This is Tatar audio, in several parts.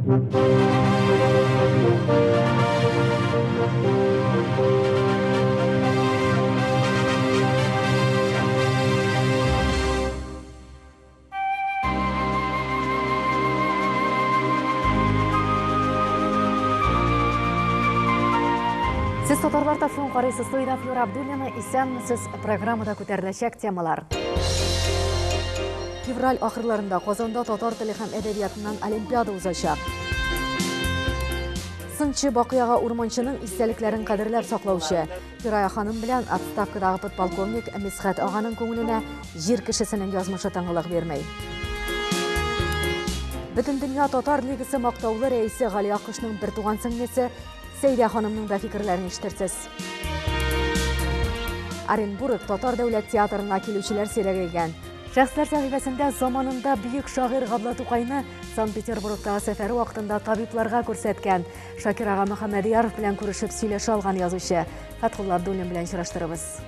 Сез татарлар тапшыруын карыйсыз. Студиядә Флюра Абдуллина. Исәнмесез. Программада күтәреләчәк темалар. Февраль ахырларында Казанда татар теле һәм әдәбиятыннан олимпиада узачак. Сынчы Бакыяга Урманчының истәлекләрен кадерләп саклаучы Фирая ханым белән отставкадагы подполковник Мисхәт аганың күңеленә җир кешесенең язмышы тынгылык бирми. Бөтендөнья татар лигасы мактаулы рәисе Гали Акышның бертуган сеңлесе Сәйдә ханымның да фикерләрен ишетерсез. Оренбург татар дәүләт театрына килүчеләр сирәгәйгән. Шәхесләр сәхифәсендә заманында бөек шагыйрь Габдулла Тукайны Санкт-Петербургтагы сәфәре вакытында табибларга күрсәткән Шакир ага Мөхәммәдияров белән күрешеп сөйләшә алган язучы Фәтхулла Абдуллин белән очраштырыбыз.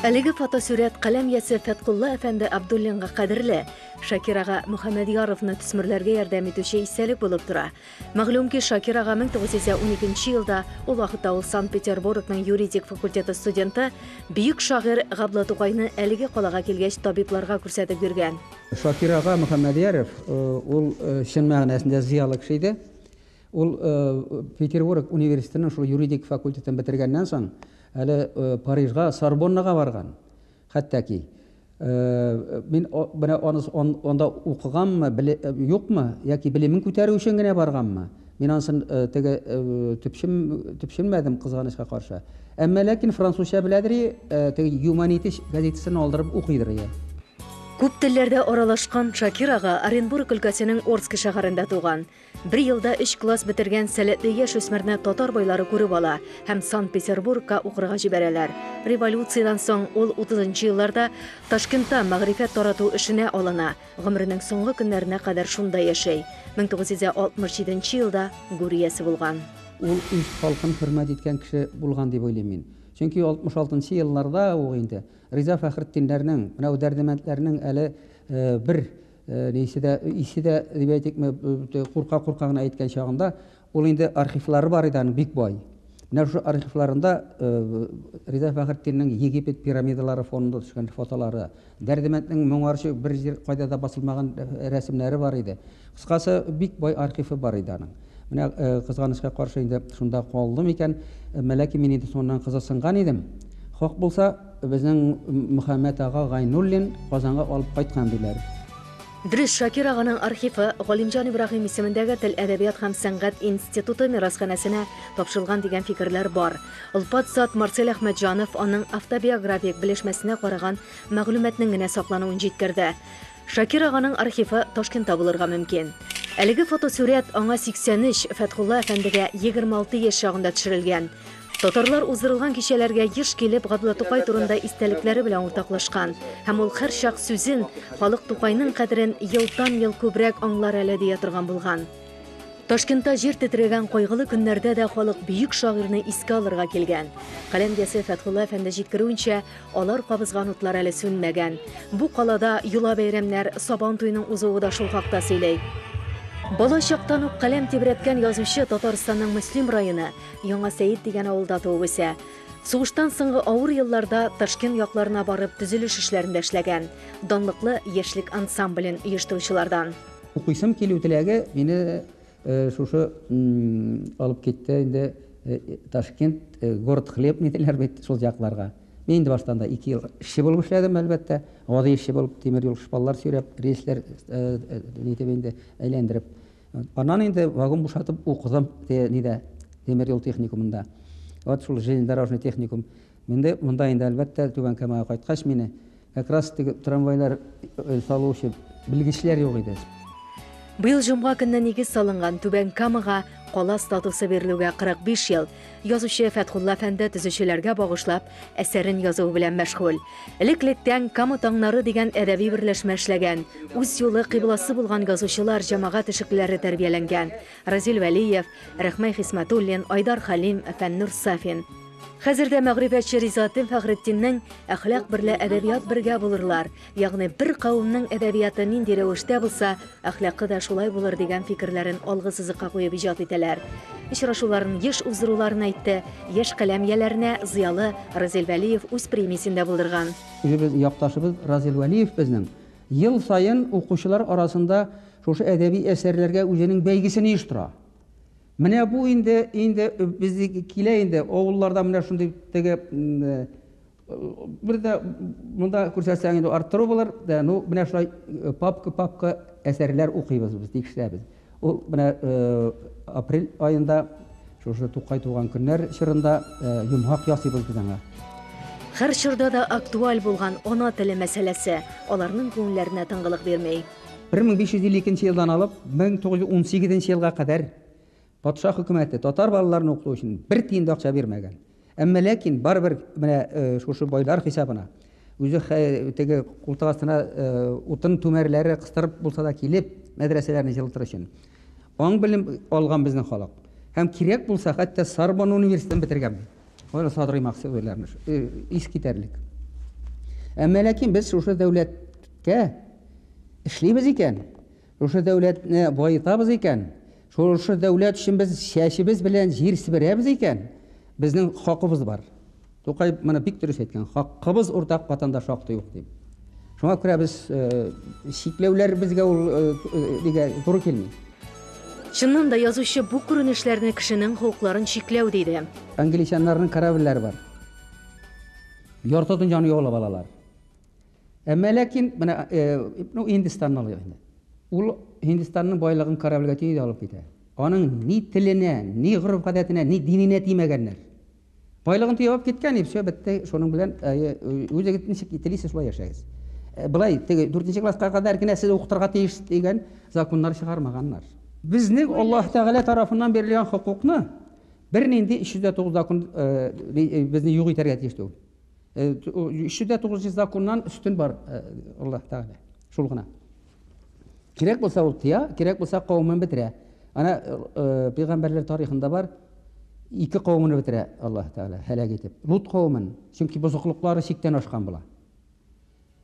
Әлеге фотосурәт каләм иясе Фәткулла әфәнде Абдуллинга кадерле, Шакир ага Мөхәммәдьяровны төсмерләргә ярдәм итүче истәлек булып тора. Мәгълүм ки, Шакир ага 1912 елда, ул вакытта ул Санкт-Петербургның юридик факультеты студенты, бөек шагыйрь Габдулла Тукайны әлеге калага килгәч табибларга күрсәтеп йөргән. Шакир ага Мөхәммәдьяров ул чын мәгънәсендә зыялы кеше иде. Ул Петербург университетының шул юридик факультетын бетергәннән соң, әле Парижга, Сорбоннага барган. Хәтта ки мин менә аны анда укыганмы, юкмы, яки белемен күтәрү өчен генә барганмы? Мин анысын теге төпчен төпченмәдем, кызганычка каршы. Әмма ләкин французча беләдер, теге Юманитич газетасын алдырып укыйдыр. Күп телләрдә аралашкан Шакир ага Оренбург өлкәсенең Орск шәһәрендә туган. Бер елда өч класс бетергән сәләтле яшь үсмерне татар байлары күреп ала һәм Санкт-Петербургка укырга җибәрәләр. Революциядән соң ул утызынчы елларда Ташкентта мәгърифәт тарату эшенә алына, гомеренең соңгы көннәренә кадәр шунда яшәй. 1967 нче елда гүр иясе булган. Ул үз халкын хөрмәт иткән кеше булган дип уйлыйм мин. Чөнки 66 нчы елларда ук инде Риза Фәхретдиннәрнең, менә бу Дәрдемәндләрнең әле бер Нисе дә, исе дә дип әйтикме, курка-курка гына әйткән чагында, ул инде архивлары бар иде аның бик бай. Менә шушы архивларында Риза Фәхретдиннең Египет пирамидалары фонында төшкән фотолары, Дәрдемәнднең моңарчы бер җир кайда да басылмаган рәсемнәре бар иде. Кыскасы, бик бай архивы бар иде аның. Менә кызганычка каршы инде шунда калды микән, әмма ләкин мин инде соңыннан кызыксынган идем. Хак булса, Безнең Мөхәммәт ага Гайнуллин Казанга алып кайткан, диләр. Дөрес, Шакир аганың архивы Галимҗан Ибраһим исемендәге Тел, әдәбият һәм сәнгать институты мирасханәсенә тапшырылган дигән фикерләр бар. Олпат зат Марсель Әхмәтҗанов аның автобиографик белешмәсенә караган мәгълүматның генә саклануын җиткерде. Шакир аганың архивы Ташкентта булырга мөмкин. Әлеге фотосурәт аңа 83, Фәтхулла әфәндегә 26 яшь чагында төшерелгән. Татарлар уздырылган кичәләргә еш килеп, Габдулла Тукай турында истәлекләре белән уртаклашкан. Һәм ул һәрчак сүзен, Халык Тукайның кадерен елдан-ел күбрәк аңлар әле, дия торган булган. Ташкентта җир тетрәгән кайгылы көннәрдә дә халык бөек шагыйрьне искә алырга килгән. Каләм иясе Фәтхулла әфәнде җиткерүенчә, алар кабызган утлар әле сүнмәгән. Бу калада йола бәйрәмнәр, Сабан туеның узуы да шул хакта сөйли. Бала чактан ук каләм тибрәткән язучы Татарстанның Мөслим районы, Яңа Сәет дигән авылда туып үсә. Сугыштан соңгы авыр елларда Ташкент якларына барып төзелеш эшләрендә эшләгән. Данлыклы Яшьлек ансамблен оештыручылардан. Укыйсым килү теләге мине шушы алып китте инде Ташкент, город хлебный диләр бит, шул якларга. Мин инде баштан да ике ел эшче булып эшләдем, әлбәттә. Гади эшче булып, тимер юл шпаллар сөйрәп, рельслар нитеп инде әйләндереп. Аннан инде вагон бушатып укыдым нидә, тимер юл техникумында. Вот шул железнодорожный техникум. Инде монда инде, әлбәттә, Түбән Камага кайткач мине как раз теге трамвайлар салучы белгечләр юк иде. Быел җомга көнне нигез салынган Түбән Камага кала статусы бирелүгә 45 ел. Язучы Фәтхулла әфәнде төзүчеләргә багышлап әсәрен язуы белән мәшгуль. Элек-электән Кама таңнары дигән әдәби берләшмә эшләгән. Үз юлы, кыйбласы булган язучылар, җәмәгать эшлеклеләре тәрбияләнгән. Разил Вәлиев, Рәхмәй Хисмәтуллин, Айдар Хәлим, Фәннур Сафин. Хәзер дә мәгърифәтче Ризаэтдин Фәхретдиннең Әхлак берлә әдәбият бергә булырлар, ягъни бер кавемнең әдәбияты нинди рәвештә булса, әхлакы да шулай булыр дигән фикерләрен алгы сызыкка куеп иҗат итәләр. Очрашуларын еш уздыруларын әйтте. Яшь каләм ияләренә зыялы Разил Вәлиев үз премиясен дә булдырган. Үзебез якташыбыз Разил Вәлиев безнең ел саен укучылар арасында шушы әдәби әсәрләргә үзенең бәйгесен оештыра. Менә бу инде, инде безне килә инде авылларда менә шундый теге бер дә монда күрсәтсәң инде арттыру булыр. Да, ну менә шулай папка-папка әсәрләр укыйбыз без, тикшерәбез. Ул менә апрель аенда шушы Тукай туган көннәр чорында йомгак ясыйбыз без аңа. Һәр чорда да актуаль булган ана теле мәсьәләсе аларның күңелләренә тынгылык бирми. 1552 елдан алып 1918 елга кадәр патша хөкүмәте татар балаларын укыту өчен бер тиен дә акча бирмәгән. Әмма ләкин барыбер менә шушы байлар хисабына үзе теге култык астына утын түмәрләре кыстырып булса да килеп мәдрәсәләрне җылытыр өчен аң белем алган безнең халык. Һәм кирәк булса, хәтта Сорбонна университетын бетергән. Аны Садрый Максудиләрне ис китәрлек. Әмма ләкин без шушы дәүләткә эшлибез икән, шушы дәүләтне баетабыз икән, шушы дәүләт өчен без чәчебез белән җир себерәбез икән, безнең хакыбыз бар. Тукай моны бик дөрес әйткән, хакыбыз уртак ватанда шактый ук дип. Шуңа күрә без чикләүләр безгә ул нигә туры килми. Чыннан да язучы бу күренешләрне кешенең хокукларын чикләү диде. Англичаннарның корабльләре бар. Ярты дөньяны яулап алалар. Әмма ләкин менә ну Һиндстанны алыйк инде. Ул Һиндстанның байлыгын корабльгә төйи дә алып китә. Аның ни теленә, ни гореф-гадәтенә, ни диненә тимәгәннәр. Байлыгын төяп киткән, и все, бетте. Шуның белән үзегез ничек телисез, шулай яшәгез. Былай теге 4 класска кадәр генә сез укытырга тиеш дигән законнар чыгармаганнар. Безнең Аллаһ Тәгалә тарафыннан бирелгән хокукны бернинди 309 закон безне юк итәргә тиеш түгел. 309 законнан өстен бар Аллаһ Тәгалә. Шул гына. Кирәк булса ул тыя, кирәк булса кавемен бетерә. Ана пәйгамбәрләр тарихында бар, ике кавемне бетерә Аллаһ Тәгалә, һәлак итеп. Лут кавемен, чөнки бозыклыклары чиктән ашкан була.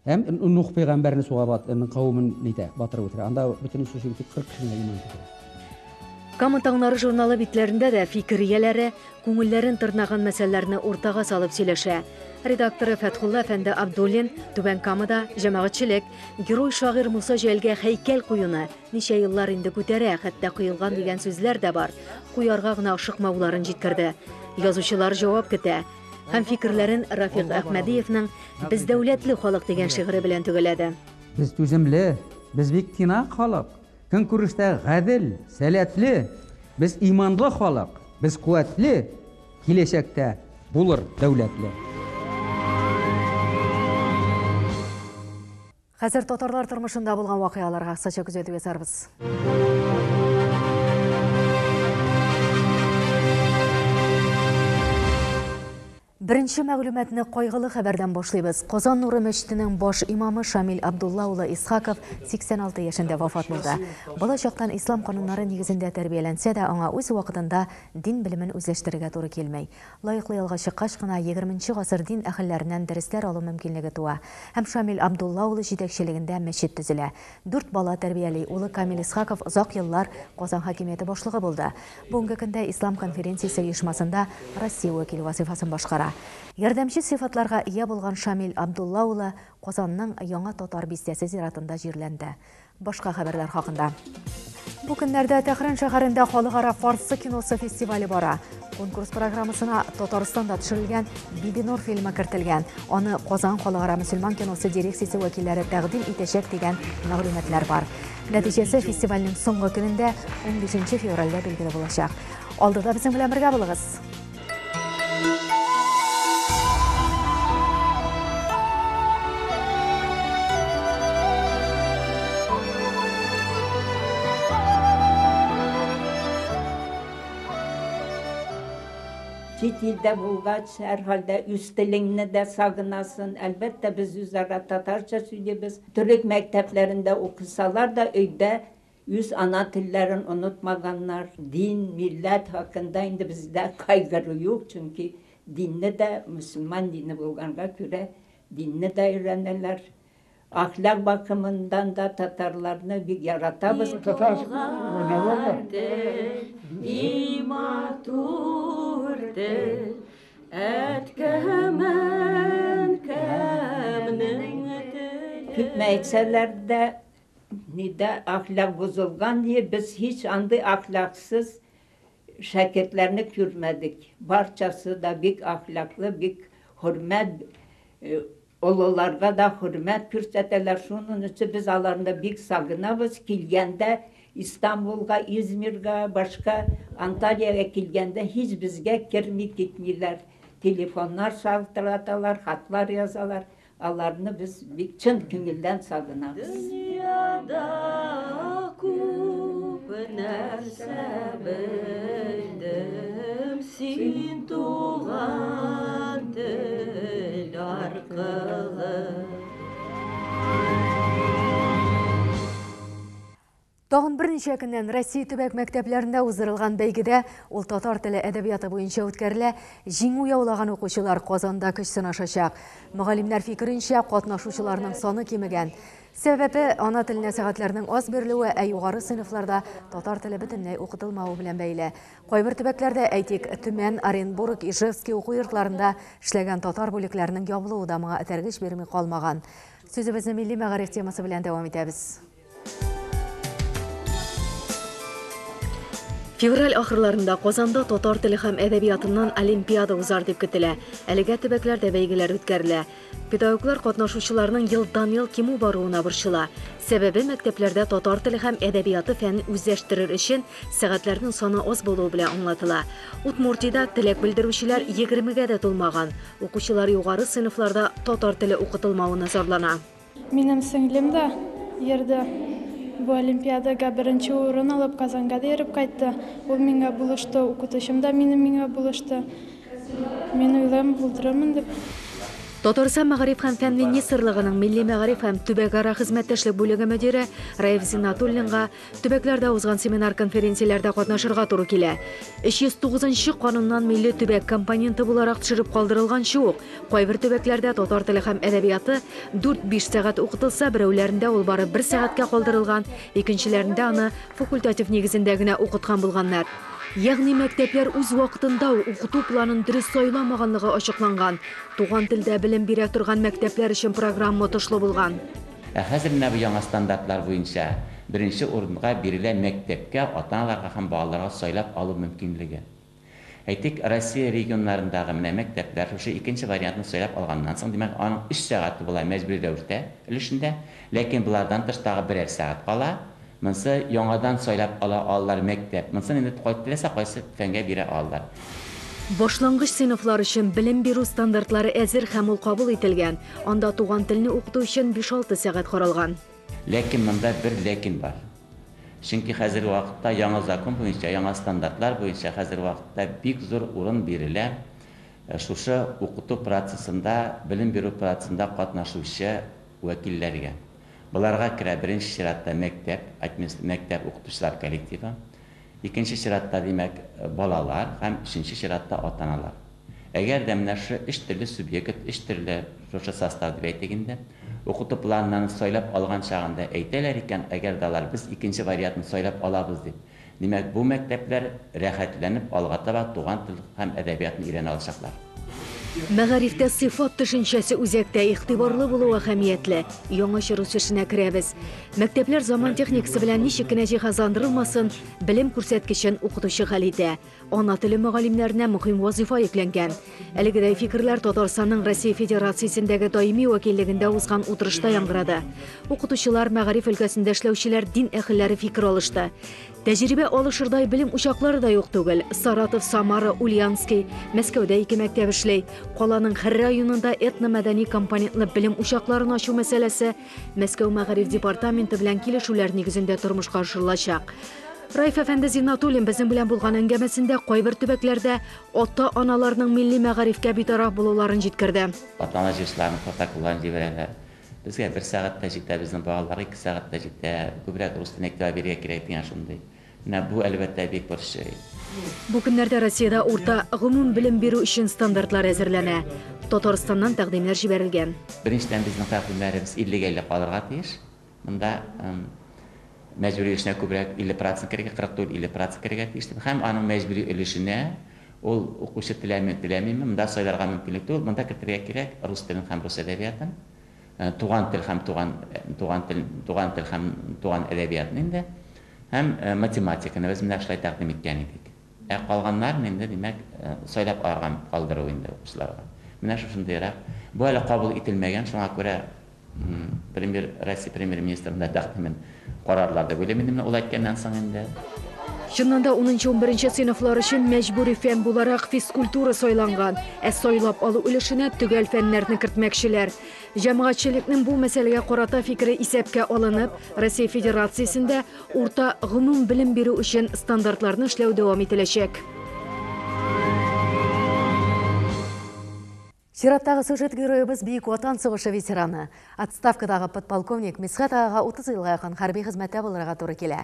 Һәм Нух пәйгамбәрне суга кавемен нитә, батырып үтерә. Анда бөтенесе чөнки 40 кешегә иман китерә. Кама таңнары журналы битләрендә дә фикер ияләре күңелләрен тырнаган мәсьәләләрне уртага салып сөйләшә. Редакторы Фәтхулла әфәнде Абдуллин Түбән Камада җәмәгатьчелек герой шагыйрь Муса Җәлилгә һәйкәл куюны ничә еллар инде күтәрә, хәтта куелган дигән сүзләр дә бар. Куярга гына ашыкмауларын җиткерде. Язучылар җавап көтә. Һәм фикерләрен Рафик Әхмәдиевның Без дәүләтле халык дигән шигыре белән төгәлләде. Без түземле, без бик тыйнак халык. Көнкүрештә гадел, сәләтле, без иманлы халык, без куәтле, киләчәктә булыр дәүләтле. Хәзер татарлар тормышында булган вакыйгаларга кыскача күзәтү ясарбыз. Беренче мәгълүматны кайгылы хәбәрдән башлыйбыз. Казан Нуры мәчетенең баш имамы Шамил Абдулла улы Исхаков 86 яшендә вафат булды. Бала чактан ислам кануннары нигезендә тәрбияләнсә дә, аңа үз вакытында дин белемен үзләштерергә туры килмәй. Лаеклы ялга чыккач кына 20 гасыр дин әһелләреннән дәресләр алу мөмкинлеге туа. Һәм Шамил Абдулла улы җитәкчелегендә мәчет төзелә. 4 бала тәрбияли. Улы Камил Исхаков озак еллар Казан хакимияте башлыгы булды. Бүгенге көндә Ислам конференциясе оешмасында Россия вәкиле вазифасын башкара. Ярдәмче сыйфатларга ия булган Шамил Абдулла улы Казанның яңа татар бистәсе зиратында җирләнде. Башка хәбәрләр хакында. Бу көннәрдә Тәһран шәһәрендә халыкара фарсы киносы фестивале бара. Конкурс программасына Татарстанда төшерелгән Бибинур фильмы кертелгән. Аны Казан халыкара мөселман киносы дирекциясе вәкилләре тәкъдим итәчәк дигән мәгълүматлар бар. Нәтиҗәсе фестивальнең соңгы көнендә 15 февральдә билгеле булачак. Алдыда безнең белән бергә булыгыз. Чит илдә булгач, һәрхәлдә үз телеңне дә сагынасың. Әлбәттә, без үзара татарча сөйлибез. Төрек мәктәпләрендә укысалар да, өйдә үз ана телләрен онытмаганнар. Дин, милләт хакында инде бездә кайгыру юк, чөнки динне дә, мөселман дине булганга күрә, динне дә өйрәнәләр. Әхлак bakımından да татарларны бик яратабыз. Татар Туган тел, и матур тел, әткәм, әнкәмнең теле. Күпме әйтсәләр дә, нидә әхлак бозылган диye, без һич андый әхлаксыз шәкертләрне күрмәдек. Барчасы да бик әхлаклы, бик хөрмәт, олыларга да хөрмәт күрсәтәләр. Шуның өчен без аларны бик сагынабыз. Килгәндә Истанбулга, Измиргә, башка Анталиягә килгәндә һич безгә керми китмиләр. Телефоннар шалтыраталар, хатлар язалар. Аларны без бик чын күңелдән сагынабыз. Дөньяда күп нәрсә белдем, син туган тел аркылы. Тагын берничә көннән Россия төбәк мәктәпләрендә уздырылган бәйгедә, ул татар теле әдәбияты буенча үткәрелә, җиңү яулаган укучылар Казанда көч сынашачак. Мөгаллимнәр фикеренчә, катнашучыларның саны кимегән. Сәбәбе ана теленә сәгатьләрнең аз бирелүе, ә югары сыйныфларда татар теле бөтенләй укытылмавы белән бәйле. Кайбер төбәкләрдә, әйтик, Төмән, Оренбург, Ижевский уку йортларында эшләгән татар бүлекләренең ябылуы да моңа этәргеч бирми калмаган. Сүзебезне милли мәгариф темасы белән дәвам итәбез. Февраль ахырларында Казанда татар теле һәм әдәбиятыннан олимпиада узар дип көтелә. Әлегә төбәкләрдә бәйгеләр үткәрелә. Педагоглар катнашучыларның елдан-ел кимү баруына борчыла. Сәбәбе мәктәпләрдә татар теле һәм әдәбияты фәнен үзләштерер өчен сәгатьләрнең саны аз булуы белән аңлатыла. Удмуртиядә теләк белдерүчеләр 20гә дә тулмаган. Укучылар югары сыйныфларда татар теле укытылмавына зарлана. Минем сеңлем дә йөрде. Бу олимпиадага беренче урын алып Казанга да йөреп кайтты. Ул миңа булышты, укытучым да минем миңа булышты. Мин уйлыйм, булдырырмын дип. Татарстан мәгариф һәм фән министрлыгының милли мәгариф һәм төбәкара хезмәттәшлек бүлеге мөдире Раиф Зиннатуллинга төбәкләрдә узган семинар-конференцияләрдә катнашырга туры килә. 309 кануннан милли төбәк компоненты буларак төшереп калдырылганчы ук, кайбер төбәкләрдә татар теле һәм әдәбияты 4-5 сәгать укытылса, берәүләрендә ул бары 1 сәгатькә калдырылган, икенчеләрендә аны факультатив нигезендә генә укыткан булганнар. Ягъни мәктәпләр үз вакытында укыту планын дөрес сайламаганлыгы ачыкланган. Туган телдә белем бирә торган мәктәпләр өчен программа отышлы булган. Ә хәзер менә бу яңа стандартлар буенча беренче урынга бирелә мәктәпкә, ата-аналарга һәм балаларга сайлап алу мөмкинлеге. Әйтик, Россия регионнарындагы менә мәктәпләр шушы икенче вариантны сайлап алганнан соң, димәк, аның 3 сәгате була мәҗбүри рәвештә өлешендә, ләкин болардан тыш тагы берәр сәгать кала. Монсы яңадан сайлап ала алалар мәктәп. Монсын инде теләсә кайсы фәнгә бирә алалар. Башлангыч сыйныфлар өчен белем бирү стандартлары әзер һәм ул кабул ителгән. Анда туган телне укыту өчен 5-6 сәгать каралган. Ләкин монда бер ләкин бар. Чөнки хәзерге вакытта яңа закон буенча, яңа стандартлар буенча хәзерге вакытта бик зур урын бирелә шушы укыту процессында, белем бирү процессында катнашучы вәкилләргә. Боларга керә беренче чиратта мәктәп, мәктәп укытучылар коллективы, икенче чиратта, димәк, балалар һәм өченче чиратта ата-аналар. Әгәр дә менә шушы өч төрле субъект, өч төрле шушы состав дип әйтик инде, укыту планнарын сайлап алган чагында әйтәләр икән, әгәр дә алар без икенче вариантны сайлап алабыз дип, димәк, бу мәктәпләр рәхәтләнеп алга таба туган тел һәм әдәбиятны өйрәнә алачаклар. Мәгарифтә сыйфат төшенчәсе үзәктә игътибарлы булу әһәмиятле. Яңа чор үсешенә керәбез. Мәктәпләр заман техникасы белән ничек кенә җиһазландырылмасын, белем күрсәткечен укытучы хәл итә. Ана теле мөгаллимнәренә мөһим вазифа йөкләнгән. Әлегедәй фикерләр Татарстанның Россия Федерациясендәге даими вәкиллегендә узган утырышта яңгырады. Укытучылар, мәгариф өлкәсендә эшләүчеләр, дин әһелләре фикер алышты. Тәҗрибә алышырдай белем учаклары да юк түгел. Саратов, Самара, Ульяновский, Мәскәүдә ике мәктәп эшли. Каланың һәр районында этномәдәни компонентлы белем учакларын ачу мәсьәләсе Мәскәү мәгариф департаменты белән килешүләр нигезендә тормышка ашырылачак. Раиф әфәнде Зиннатуллин безнең белән булган әңгәмәсендә кайбер төбәкләрдә ата-аналарның милли мәгарифкә битараф булуларын җиткерде. Ата-ана җыелышларының протоколларын җибәрәләр. Безгә бер сәгать тә җитә, безнең балаларга 2 сәгать тә җитә, күбрәк рус теленә игътибар бирергә кирәк дигән шундый. Менә бу, әлбәттә, бик борчый. Бу көннәрдә Россиядә урта гомум белем бирү өчен стандартлар әзерләнә. Татарстаннан тәкъдимнәр җибәрелгән. Беренчедән, безнең тәкъдимнәребез 50 гә 50 калырга тиеш. Монда мәҗбүри өлешенә күбрәк 50 процент керергә, 40 түгел, 50 процент керергә тиеш дип. Һәм аның мәҗбүри өлешенә ул укучы теләми, теләмиме, монда сайларга мөмкинлек түгел, монда кертергә кирәк рус телен һәм рус әдәбиятын, туган тел һәм туган туган тел, туган тел һәм туган әдәбиятны инде, һәм математиканы без менә шулай тәкъдим иткән идек. Ә калганнарын инде, димәк, сайлап алырга калдыру инде укучыларга. Менә шушындыйрак. Бу әле кабул ителмәгән, шуңа күрә премьер, Россия премьер-министрының да тәкъдимен карарлар дип уйлыйм инде менә ул әйткәннән соң инде. Чыннан да, унынчы-унберенче сыйныфлар өчен мәҗбүри фән буларак физкультура сайланган, ә сайлап алу өлешенә төгәл фәннәрне кертмәкчеләр. Җәмәгатьчелекнең бу мәсьәләгә карата фикере исәпкә алынып, Россия Федерациясендә урта гомум белем бирү өчен стандартларны эшләү дәвам ителәчәк. Чираттагы сюжет героебыз Бөек Ватан сугышы ветераны. Отставкадагы подполковник Мисхәт агага 30 елга якын хәрби хезмәттә булырга туры килә.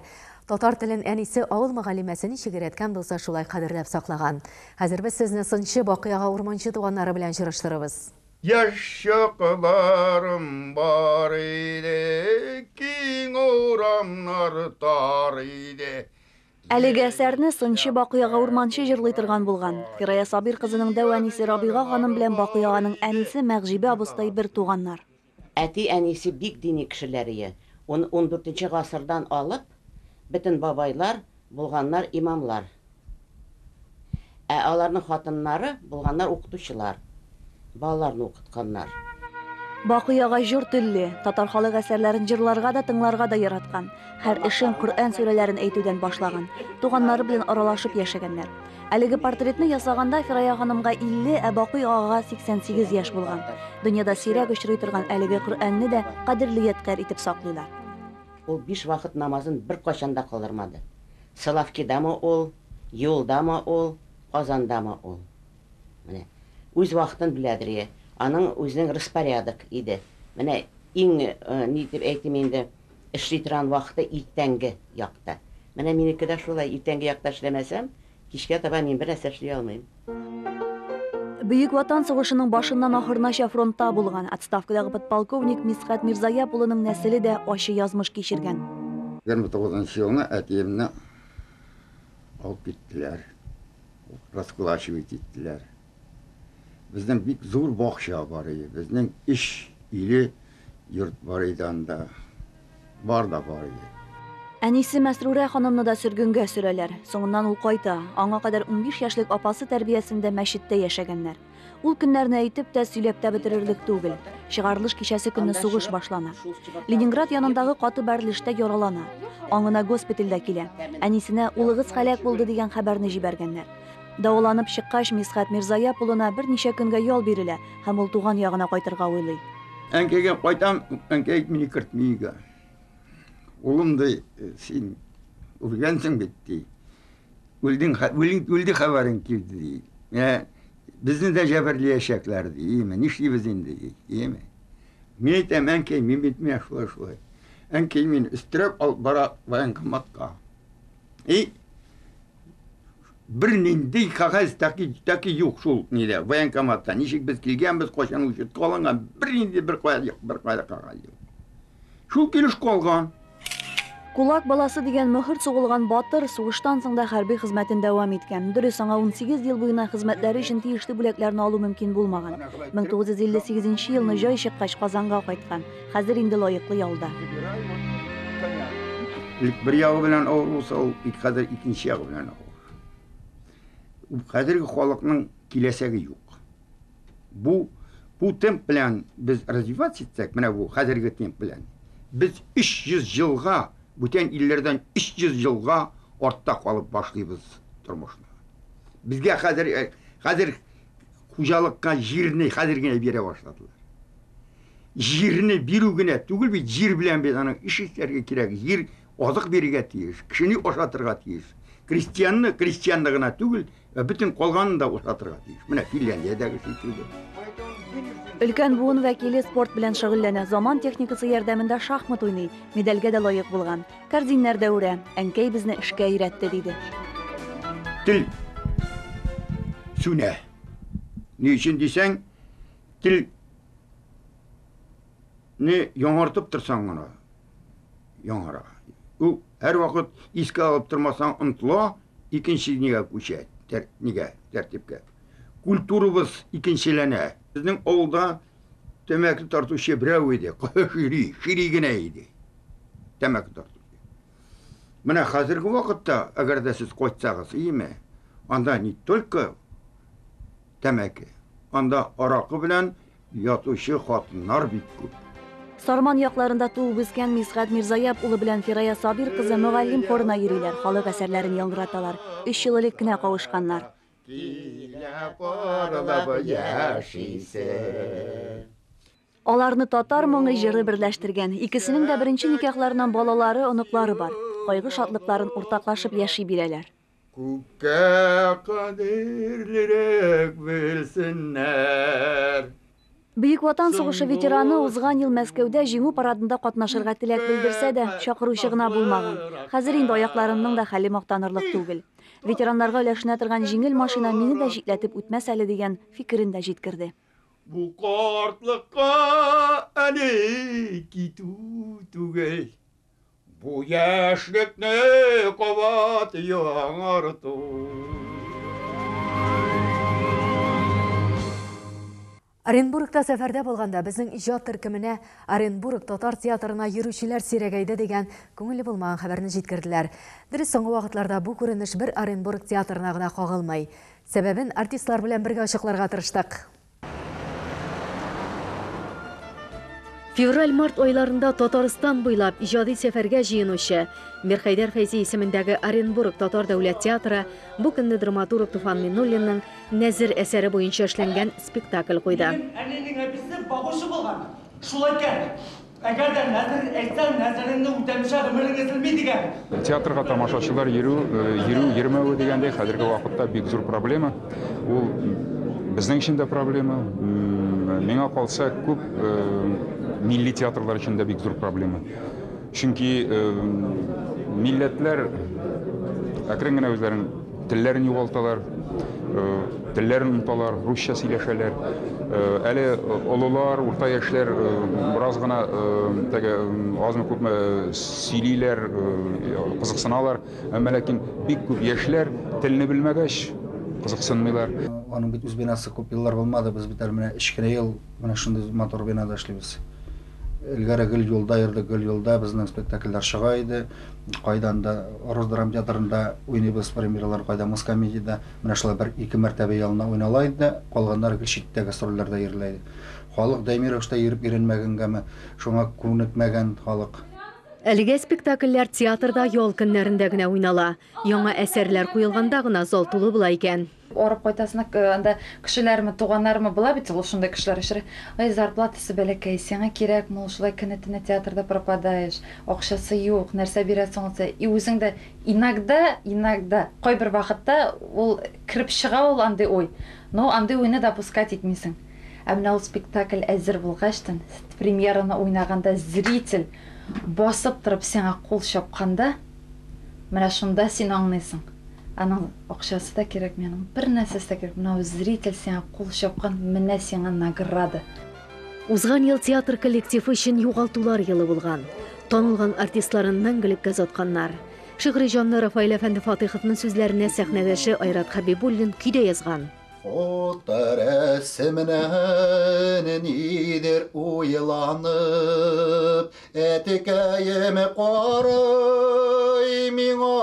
Татар телен әнисе авыл мөгаллимәсе ничек өйрәткән булса, шулай кадерләп саклаган. Хәзер без сезне сынчы Бакый ага Урманчы туганнары белән очраштырабыз. Яшь чакларым бар иде, киң урамнар тар иде. Әлеге әсәрне сынчы Бакый ага Урманчы җырлый торган булган. Фирая Сабир кызының дәү әнисе Рабига ханым белән Бакый аганың әнисе Мәгъҗибә абыстай бер туганнар. Әти-әнисе бик дини кешеләр ие. Ундүртенче гасырдан алып, бөтен бабайлар булганнар имамлар. Ә аларның хатыннары булганнар укытучылар. Балаларны укытканнар. Бакый ага җор телле, татар халык әсәрләрен җырларга да, тыңларга да яраткан. Һәр эшен Коръән сүрәләрен әйтүдән башлаган. Туганнары белән аралашып яшәгәннәр. Әлеге портретны ясаганда Фирая ханымга 50, ә Бакый агага 88 яшь булган. Дөньяда сирәк очрый торган әлеге Коръәнне дә кадерле ядкарь итеп саклыйлар. Ул биш вакыт намазын беркайчан да калдырмады. Соловкидамы ул, юлдамы ул, Казандамы ул. Менә үз вакытын беләдер ие. Аның үзенең распорядок иде. Менә иң ни дип әйтим инде, эшли торган вакыты иртәнге якта. Менә минеке дә шулай, иртәнге якта эшләмәсәм, кичкә таба мин бер нәрсә эшли алмыйм. Бөек Ватан сугышының башыннан ахырынача фронтта булган отставкадагы подполковник Мисхәт Мирзаяп улының нәселе дә ачы язмыш кичергән. 29 елны әтиемне алып киттеләр. Раскулачивать иттеләр. Безнең бик зур бакча бар иде. Безнең өч өйле йорт бар иде анда. Бар да бар иде. Әнисе Мәсрүрә ханымны да сөргенгә сөрәләр. Соңыннан ул кайта. Аңа кадәр 15 яшьлек апасы тәрбиясендә мәчеттә яшәгәннәр. Ул көннәрне әйтеп тә, сөйләп тә бетерерлек түгел. Чыгарылыш кичәсе көнне сугыш башлана. Ленинград янындагы каты бәрелештә яралана. Аңына госпитальдә килә. Әнисенә улыгыз һәлак булды дигән хәбәрне җибәргәннәр. Дәваланып чыккач, Мисхәт Мирзаяп улына берничә көнгә ял бирелә һәм ул туган ягына кайтырга уйлый. Әнкәйгә кайтам, әнкәй мине кертми өйгә. Улым ди, син үлгәнсең бит ди. Үлдең, үлде хәбәрең килде ди. Менә безне дә җәберләячәкләр ди, име, нишлибез инде ди, име. Мин әйтәм, әнкәй, мин бит менә шулай шулай. Әнкәй мине өстерәп алып бара военкоматка. И бернинди кәгазь таки юк шул нидә, военкоматта. Ничек без килгәнбез, кайчан учетка алынган, бернинди бер кая юк, бер кая кәгазь юк. Шул килеш калган. Кулак баласы дигән мөһер сугылган батыр сугыштан соң да хәрби хезмәтен дәвам иткән. Дөрес, аңа 18 ел буена хезмәтләре өчен тиешле бүләкләрне алу мөмкин булмаган. 1958 елны җай чыккач Казанга кайткан. Хәзер инде лаеклы ялда. Элек бер ягы белән авыр булса, ул хәзер икенче ягы белән авыр. Хәзерге халыкның киләчәге юк. Бу темп белән без развиваться итсәк, менә бу хәзерге темп белән, без 300 елга, бүтән илләрдән 300 елга артта калып башлыйбыз тормышны. Безгә хәзер хуҗалыкка җирне хәзер генә бирә башладылар. Җирне бирү генә түгел бит, җир белән бит аның эш итәргә кирәк. Җир Азык бирергә тиеш, кешене ашатырга тиеш. Крестьянны, крестьянны гына түгел, ә бөтен калганын да ашатырга тиеш. Менә Финляндиядәге шикелле. Өлкән буын вәкиле спорт белән шөгыльләнә, заман техникасы ярдәмендә шахмат уйный, медальгә дә лаек булган. Кәрзиннәр дә үрә, әнкәй безне эшкә өйрәтте, диде. Тел сүнә. Ни өчен дисәң, тел не яңартып торсаң гына яңара. Ул һәрвакыт искә алып тормасаң онытыла, икенче нигә күчә, нигә, тәртипкә. Культурабыз икенчеләнә. Безнең авылда тәмәке тартучы берәү иде, шири, шири генә иде. Тәмәке тартучы. Менә хәзерге вакытта, әгәр дә сез кайтсагыз, иеме, анда не только тәмәке, анда аракы белән ятучы хатыннар бик күп. Сарман якларында туып үскән Мисхәт Мирзаяп улы белән Фирая Сабир кызы мөгаллим хорына йөриләр, халык әсәрләрен яңгыраталар. 3 ел элек кенә кавышканнар. Килә парлап яшисе. Аларны татар моңы җыры берләштергән. Икесенең дә беренче никахларыннан балалары, оныклары бар. Кайгы шатлыкларын уртаклашып яши бирәләр. Күккә кадерлерәк белсеннәр. Бөек Ватан сугышы ветераны узган ел Мәскәүдә Җиңү парадында катнашырга теләк белдерсә дә, чакыручы гына булмаган. Хәзер инде аякларымның да хәле мактанырлык түгел. Ветераннарга өләшенә торган җиңел машина мине дә читләтеп үтмәс әле дигән фикерен дә җиткерде. Бу картлыкка әле китү түгел. Бу яшьлекне кабат яңарту. Оренбургта сәфәрдә булганда безнең иҗат төркеменә Оренбург татар театрына йөрүчеләр сирәгәйде дигән күңелле булмаган хәбәрне җиткерделәр. Дөрес, соңгы вакытларда бу күренеш бер Оренбург театрына гына кагылмый. Сәбәбен артистлар белән бергә ачыкларга тырыштык. Февраль-март айларында Татарстан буйлап иҗади сәфәргә җыенучы Мирхәйдәр Фәйзи исемендәге Оренбург татар дәүләт театры бу көнне драматург Туфан Миннуллинның Нәзер әсәре буенча эшләнгән спектакль куйды. Минем әнинең әбисе багучы булган. Шулай икән. Әгәр дә нәзер әйтсәң, нәзереңне үтәмичә гомерең өзелми дигән. Театрга тамашачылар йөрү, йөрү, йөрмәве дигәндәй, хәзерге вакытта бик зур проблема. Ул безнең өчен дә проблема. Миңа калса, күп милли театрлар өчен дә бик зур проблема. Чөнки милләтләр әкрен генә үзләрен телләрен югалталар, телләрен оныталар, русча сөйләшәләр. Әле олылар, урта яшьләр бераз гына теге азмы күпме сөйлиләр, кызыксыналар. Әмма ләкин бик күп яшьләр телне белмәгәч кызыксынмыйлар. Аның бит үз бинасы күп еллар булмады, без бит әле менә өч кенә ел менә шундый матур бинада эшлибез. Элгәре гел юлда йөрдек, гел юлда безнең спектакльләр чыга иде. Кайдан да Росдрам театрында уйныйбыз премьералар, кайда Москомедиядә. Менә шулай бер-ике мәртәбә елына уйнала иде дә, калганнары гел читтә гастрольләрдә йөрелә иде. Халык даими рәвештә йөреп өйрәнмәгәнгәме, шуңа күнекмәгән халык. Әлегә спектакльләр театрда ял көннәрендә генә уйнала. Яңа әсәрләр куелганда гына зал тулы була икән. Арып кайтасың, анда кешеләрме, туганнармы була бит ул шундый кешеләр очрый. Ай, зарплатасы бәләкәй, сиңа кирәкме ул, шулай көне-төне театрда пропадаешь, акчасы юк, нәрсә бирәсең ул сиңа. И үзең дә иногда, иногда, кайбер вакытта ул кереп чыга ул андый уй, но андый уйны допускать итмисең. Ә менә ул спектакль әзер булгачтын, премьераны уйнаганда зритель басып торып сиңа кул чапканда, менә шунда син аңлыйсың. Аның акчасы да кирәкми, аның бер нәрсәсе дә кирәкми. Менә зритель сиңа кул чапкан, менә сиңа награда. Узган ел театр коллективы өчен югалтулар елы булган. Танылган артистларын мәңгелеккә озатканнар. Шигъри җанлы Рафаэль әфәнде Фатыйховның сүзләренә сәхнәдәше Айрат Хәбибуллин көйдә язган. Фоторәсеменнән нидер уйланып, әтекәем карый миңа.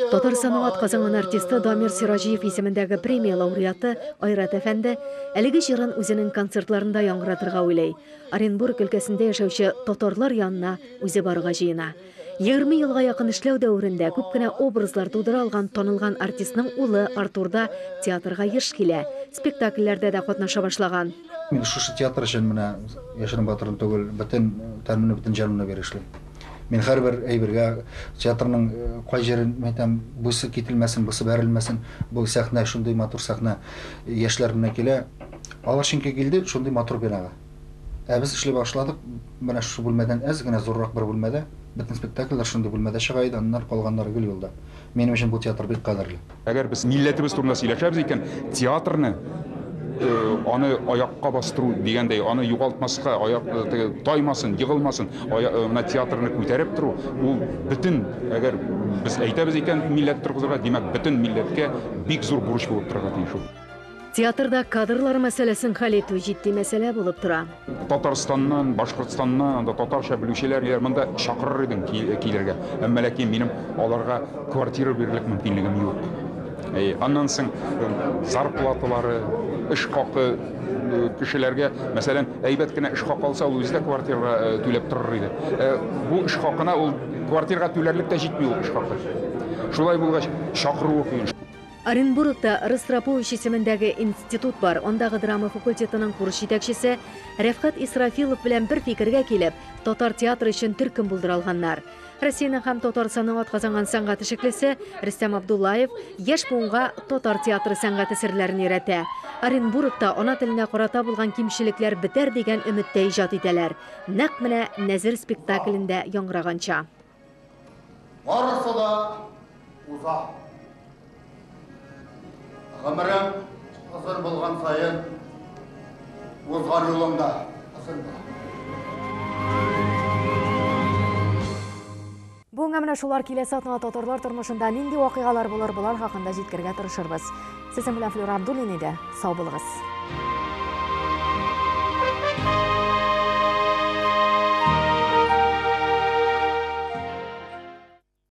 Татарстанның атказанган артисты Дамир Сираҗиев исемендәге премия лауреаты Айрат әфәнде әлеге җырын үзенең концертларында яңгыратырга уйлый. Оренбург өлкәсендә яшәүче татарлар янына үзе барырга җыена. 20 елга якын эшләү дәверендә күп кенә образлар тудыра алган танылган артистның улы Артур да театрга еш килә, спектакльләрдә дә катнаша башлаган. Мин шушы театр өчен менә яшерен батырын түгел, бөтен тәнемне, бөтен җанымны биреп эшлим. Мин һәрбер әйбергә театрның кай җирен әйтәм, бусы кителмәсен, бусы бәрелмәсен, бу сәхнә шундый матур сәхнә. Яшьләр менә килә. Алар чөнки килде шундый матур бинага. Ә без эшли башладык, менә шушы бүлмәдән әз генә зуррак бер бүлмәдә. Бөтен спектакльләр шундый бүлмәдә чыга иде, аннан калганнары гел юлда. Минем өчен бу театр бик кадерле. Әгәр без милләтебез турында сөйләшәбез икән, театрны аны аякка бастыру дигәндәй, аны югалтмаска, аяк теге таймасын, егылмасын, менә театрны күтәреп тору, ул бөтен, әгәр без әйтәбез икән милләт торгызырга, димәк, бөтен милләткә бик зур бурыч булып торырга тиеш ул. Театрда кадрлар мәсьәләсен хәл итү җитди мәсьәлә булып тора. Татарстаннан, Башкортстаннан анда татарча белүчеләр ниләр монда чакырыр идең килергә. Әмма ләкин минем аларга квартира бирерлек мөмкинлегем юк. Әйе, аннан соң зарплаталары, эш хакы кешеләргә, мәсәлән, әйбәт кенә эш хакы алса, ул үзе дә квартирага түләп торыр иде. Бу эш хакына ул квартирага түләрлек тә җитми ул эш хакы. Шулай булгач, чакыруы кыен. Оренбургта Ростропович исемендәге институт бар. Андагы драма факультетының курс җитәкчесе Рәфкать Исрафилов белән бер фикергә килеп, татар театры өчен төркем булдыра алганнар. Россиянең һәм Татарстанның атказанган сәнгать эшлеклесе Рөстәм Абдуллаев яшь буынга татар театры сәнгате серләрен өйрәтә. Оренбургта ана теленә карата булган кимчелекләр бетәр дигән өметтә иҗат итәләр. Нәкъ менә Нәзер спектаклендә яңгыраганча. Барысы да уза. Гомерең озын булган саен, узган юлың да озын була. Бүгенгә менә шулар. Киләсе атнада татарлар тормышында нинди вакыйгалар булыр, болар хакында җиткерергә тырышырбыз. Сезнең белән Флюра Абдуллина иде. Сау булыгыз.